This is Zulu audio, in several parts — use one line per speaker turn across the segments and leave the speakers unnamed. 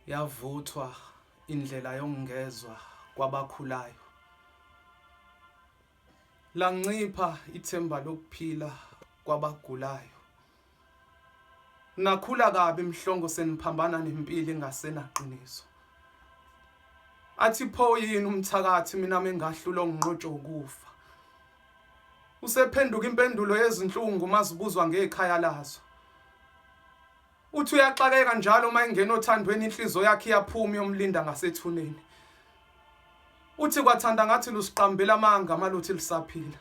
Yavuthwa indlela yokungezwa kwabakhulayo. Lancipha ithemba lokuphila kwabagulayo. Nakhula kabi Mhlongo seniphambana nempilo engasenaqiniso. Athi pho yini umthakathi mina mengahlulwa nginqotshwe ukufa. Usephenduka impendulo yezinhlungu mazibuzwa ngekhaya lazo. Uthi uyaxakeka njalo uma engena othandweni inhliziyo yakhe iyaphuma iyomlinda ngasethuneni. Uthi kwathanda ngathi lusiqambela amanga maluthi lisaphila.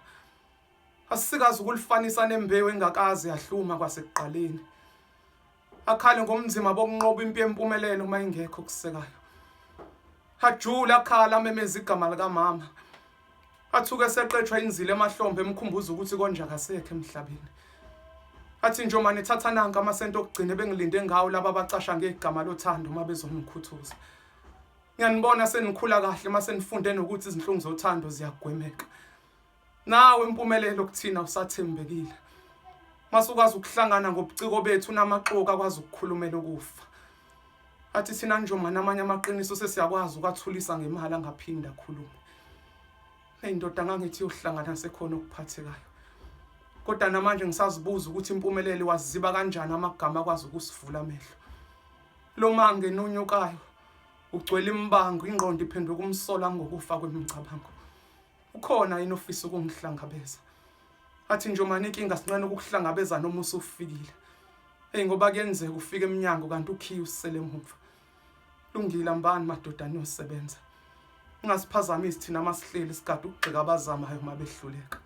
Asisikazi ukulifanisa nembewu engakaze yahluma kwasekuqaleni. Akhale ngomnzima bokunqoba impi yempumelelo uma ingekho okusekayo. Ajule akhala amemeza igama likamama. Athuke eseqetshwa inzilo emahlombe emkhumbuza ukuthi konje akasekho emhlabeni. Athi nje uma nithatha nanka amasenti okugcina ebengilinde ngawo laba abacasha ngegama lothando uma bezongikhuthuza. Ngiyanibona senikhula kahle uma senifunde nokuthi izinhlungu zothando ziyagwemeka. Nawe impumelelo kuthina usathembekile. Masukwazi ukuhlangana ngobuciko bethu namaxoki akwazi ukukhulumela ukufa. Athi thina njoma namanye amaqiniso sesiyakwazi ukwathulisa ngemali angaphinda akhulume. Hey ndoda ngangithi yohlangana sekhona okuphathekayo. Kodwa namanje ngisazibuza ukuthi impumelelo waziba kanjani amagama akwazi ukusivula amehlo. Lo mange nonyukayo ugcwele imibango ingqondo iphenduka umsola ngokufa kwemicabango. Ukhona yini ofisa ukungihlangabeza? Athi nje uma inkinga sinqena ukukuhlangabeza noma usufikile. Hey ngoba kuyenzeka ufike emnyango kanti ukhiye usele emuva. Lungile ambani madoda niyosebenza. Ungasiphazamisi thina masihleli sigade ukugxeka abazamayo uma behluleka.